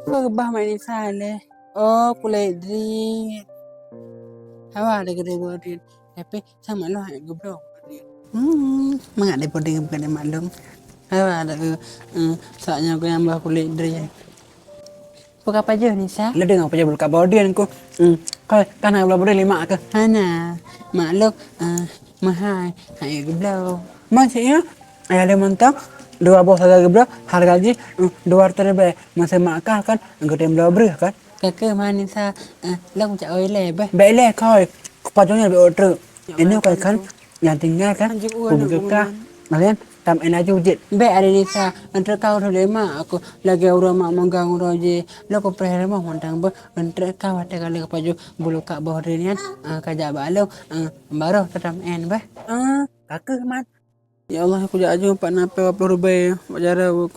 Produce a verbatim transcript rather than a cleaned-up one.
Peue bah Mak Nisa lé? Oh, kulét drien. Hawa ada geude boh drien. Tapi sama lo hai geubloe. Hmm, mangat deh boh drien bukan deh maklum. Hawa ada ke, hmm, saatnya aku yang bah kulét drien. Peue ka pajoh, Nisa? Lé deungoe pajoh bulu ka boh drien ku. Hmm, koi, kan hana bulu drien lima ke? Hana. Mak lôn, eh, meuhai, hai geubloe. Maksudnya, ayah lé mantong, dua boh sagai geubloe, harga jih, hmm, dua ratus ribèe. Masa mak kah kan, geutem bloe breuh kan? Ka keuh ma Nisa, eh, lôn jak oi lé beh. Bèk lé koi, kupajoh nyan bèk oi treuk. Ini koi kan, nyang tinggai kan, kubeukah, kalian tam en laju jeuet. Bèk ada Nisa, entreuk kau udah lé mak aku lagèe ureueng mak megang uroe jih. Lôn kupreh rumoh mantong beh, entreuk kau watèe ka lheueh pajoh bulu ka boh drien nyan, ah, ka jak bak lôn, ah, baroh tatam en beh. Ah, ka keuh man. Ya Allah, kujak aju pat na pèe dua ploh ribèe bak jaroe.